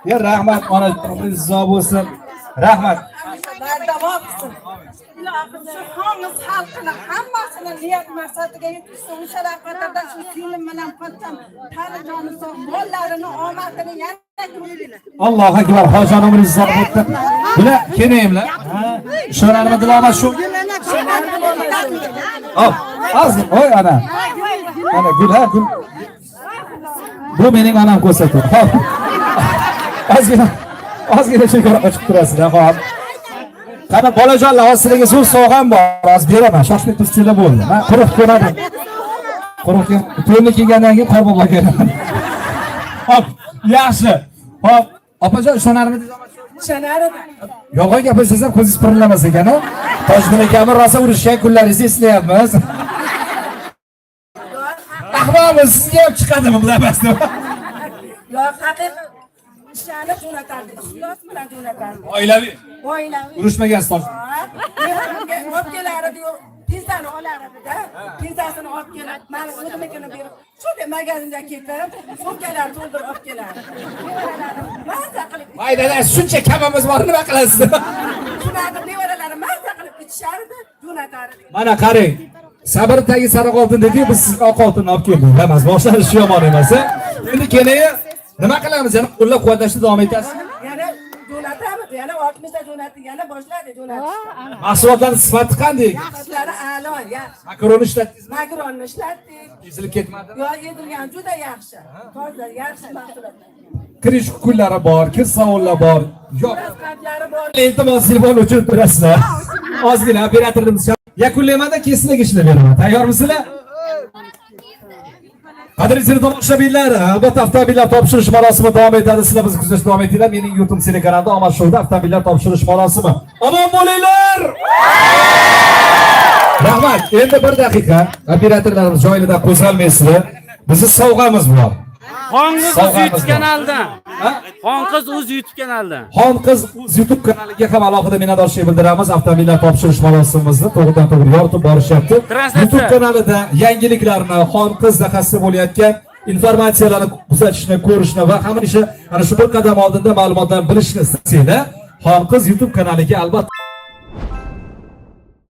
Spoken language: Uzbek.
Ya rahmat, onajon, umringiz uzoq bo'lsin. Rahmat. Bardavom qilsin. Ilohim, shu Xonqiz xalqini hammasini niyat maqsadiga yetkazsin. O'sha rahmatlardan shu singlim bilan pochcham tani joni sog', bolalarini omadini yana ko'rsin. Allohu akbar, hojijon, umringiz uzoq bo'lsin. Bular kelinglar. Ishonarmi Dilomat shu? Hop, ozgina, voy ana. Ana gul, ha, gul. Bu mening onam ko'rsatdi. Hop. Ozgina, ozgina chegara ochib turasizlar, hop. Qani, bolajonlar, hozir sizlarga zo'r sovg'am bor. Hozir beraman. Shoshmay tursanglar bo'ldi. Men quruq ko'raman. Quruq to'yni kelgandan keyin qorbobo kelaman. Hop, yaxshi. Hop, opajon, ishonarmidingiz? Ishonardim. Yolg'on gapirsangiz ham ko'zingiz pirillamas ekan, a? Tojiddin akamni rosa urishgan kunlaringizni eslayapmiz. Ahmoqmi, sizga ham chiqadimi bular emasmi? Yo'q, haqiqat ishonib jo'natardi. Ixlos bilan jo'natardi. Oilaviy. Oilaviy. Urushmagansiz Toj. Olib kelardi, pizzani olar edida, pizzasini olib kelib, mani o'zimnikini berib, shunday magazinga ketib, sumkalar to'ldirib olib kelardi. Nevaralarim mazza qilib Voy dada, shuncha kamamiz bor, nima qilasiz? Shularni nevaralarim mazza qilib ichishardi, jo'natardi. Mana qarang. Sabr tagi sariq oltin dedi, biz sizga oq oltinni olib keldik. Emas, boshlanishi yomon emas, a? Endi keling, nima qilamiz? Yana qo'llab-quvvatlashni davom etasiz. Yana jo'natamiz, yana 60 ta jo'natdik, yana boshladi jo'natishni. Mahsulotlarning sifati qanday? Sifatlari a'lo, yaxshi. Makaron ishlatdingizmi? Makaronni ishlatdik. Ezilib ketmadimi? Yo'q, yedirgan juda yaxshi. Toza, yaxshi mahsulotlar. Kirish kunlari bor, kir savollar bor. Yo'q. Qandlari bor. Iltimos, telefon o'chirib turasizlar. Ozgina operatorimiz yakunlaymanda, keyin sizlarga ishlab beraman. Tayyormisizlar? Qadrli tomoshabinlar, albatta, avtomobillar topshirish marosimi davom etadi. Sizlar bizni kuzatishda davom etinglar. Mening yurtim telekanalida Omad shouda avtomobillar topshirish marosimi. Omon bo'linglar! Rahmat. Endi bir daqiqa operatorlarimiz joyidan qo'zg'almaysizlar. Bizni sovg'amiz bor. Xonqiz Uz Sovg'amiz YouTube bor. kanalidan. Ha? Xonqiz Uz YouTube kanalidan. Xonqiz Uz YouTube kanaliga ham alohida minnatdorchilik bildiramiz. Avtomobillar topshirish marosimimizni to'g'ridan to'g'ri yoritib borishyapti. Translyatsiya. YouTube kanalida yangiliklarni, Xonqiz dahasida bo'layotgan informatsiyalarni kuzatishni, ko'rishni va hamisha ana shu bir qadam oldinda ma'lumotlarni bilishni istasanglar, Xonqiz YouTube kanaliga albatta